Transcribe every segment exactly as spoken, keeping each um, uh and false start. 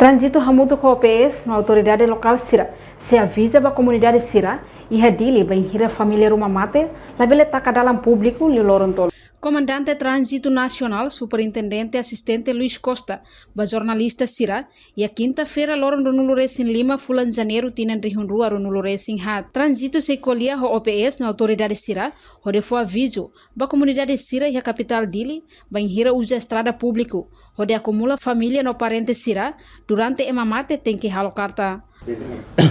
Tránzitu hamutuk ho O P S no autoridade lokál sira sei aviza ba komunidade sira iha Dili bainhira família ruma mate, labele taka dalan públiku liu loron tolu. Komandante Tránzitu Nasionál, Superintendente Asistente Luis Costa, ba jornalista sira, iha kinta-feira loron ruanulu-resin-lima fulan Janeiru tinan rihun rua ruanulu-resin-haat. Tránzitu sei ko'alia ho O P S no autoridade sira, hodi fó avizu ba komunidade sira iha kapitál Dili, bainhira uza estrada públiku, hodi akumula família no parente sira, durante ema mate tenke halo karta.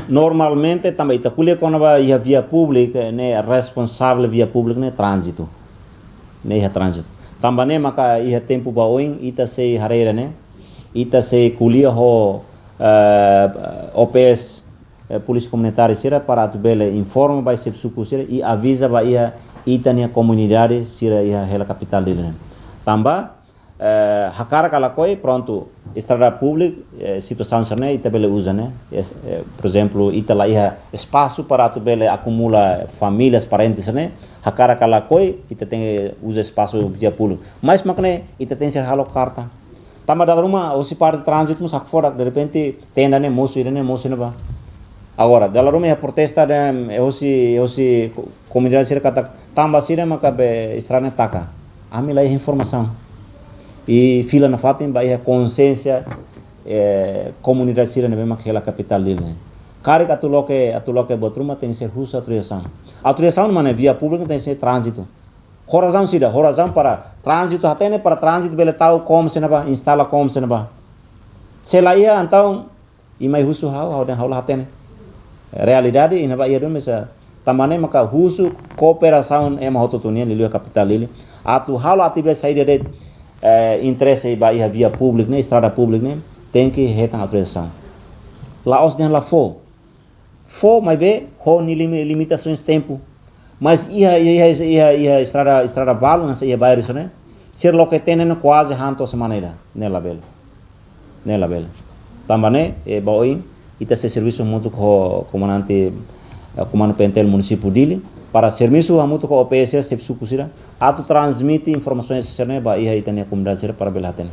Normalmente, tanba ita ko'alia kona-ba iha via públika, ne'e responsavel via públika ne'e tránzitu. Ne'e iha tránzitu. Tanba ne'e maka iha tempu ba oin, ita sei haree ne'e, ita sei ko'alia ho, eh, O P S, eh, polísia komunitária sira para atu bele informa ba xefe suku sira i aviza ba iha ita-nia komunidade sira iha hela kapitál Dili ne'e. Tanba, eh, hakarak ka lakohi, prontu, estrada públika, eh, situasaun sira-ne'e, ita bele uza ne'e. Es-, eh, por ezemplu, ita la iha espasu para atu bele akumula famílias, parentes ne'e. Hakarak ka lakohi, ita tenke uza espasu via públiku. Mas mak ne'e, ita tenke halo karta. Tanba dala ruma, hosi parte tránzitu mós hakfodak, derrepente, tenda ne'e mosu, ida ne'e mosu ne'ebá. Agora, dala ruma iha protesta ne'e, eh, hosi, hosi ko-, komunidade sira katak tanba sira maka be estrada ne'e taka. Ami la iha informasaun. I fila nafatin ba iha konsiénsia, eh, komunidade sira ne'ebé mak hela kapitál Dili ne'e. Karik atu loke, atu loke buat ruma tenke ser husu autorizasaun. Autorizasaun mak ne'e via públika tenke ser tránzitu. Ho razaun saida, ho razaun para tránzitu hatene, para tránzitu bele tau komérsiu ne'ebá, instala komérsiu ne'ebá. Se la iha, entaun, i mai husu ha'u, ha'u dehan ha'u la hatene. Realidade, i ne'ebá iha dun mesa. Tanba ne'e maka husu kooperasaun ema hotu-hotu nian, liuliu kapitál Dili. Atu halo atividade saida de'it, eh, interese ba iha via públika ne'e, estrada públika ne'e, tenke hetan autorizasaun. La'ós dehan la fó. Fó maibé ho nia limi-, limitasaun tempu. Mas iha, iha, iha, iha, iha estrada, estrada balu, hanesan iha bairru sira-ne'e. Sira loke tenda ne'e kuaze han to'o semana ida. Ne'e labele. Ne'e labele. Tanba ne'e, eh, ba oin, ita sei servisu hamutuk ho komandante, eh, komandu P N T L munisípiu Dili, para servisu hamutuk ho O P S, xefe suku sira, atu transmite informasaun sira-ne'e ba iha ita-nia komunidade sira para bele hatene.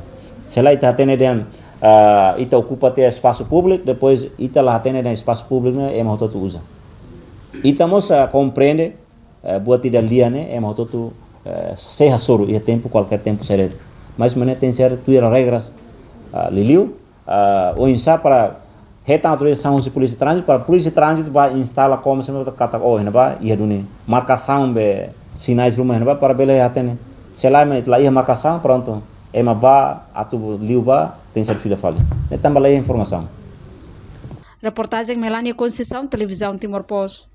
Se lae ita hatene dehan, ah, ita okupa tiha espasu públiku, depois ita la hatene dehan espasu públiku ne'e ema hotu-hotu uza. Ita mós, ah, komprende, eh, buat ida lia ne'e, ema hotu-hotu, eh, sei hasoru iha tempu, kualkér tempu saida de'it. Mas mak ne'e tenke ser tuir regras, ah, liuliu, ah, oinsá para hetan autorizasaun husi polísia tránzitu, para polísia tránzitu bá instala komérsiu ne'ebá katak, oh, iha ne'ebá, iha duni markasaun be sinais ruma iha ne'ebá, para bele hatene. Se lae mak ne'e la iha markasaun, prontu. Ema bá, atu liu bá, tenke ser fila fali. Ne'e tanba la iha informasaun. Reportajen Melania Conceição, Televizaun Timor Post.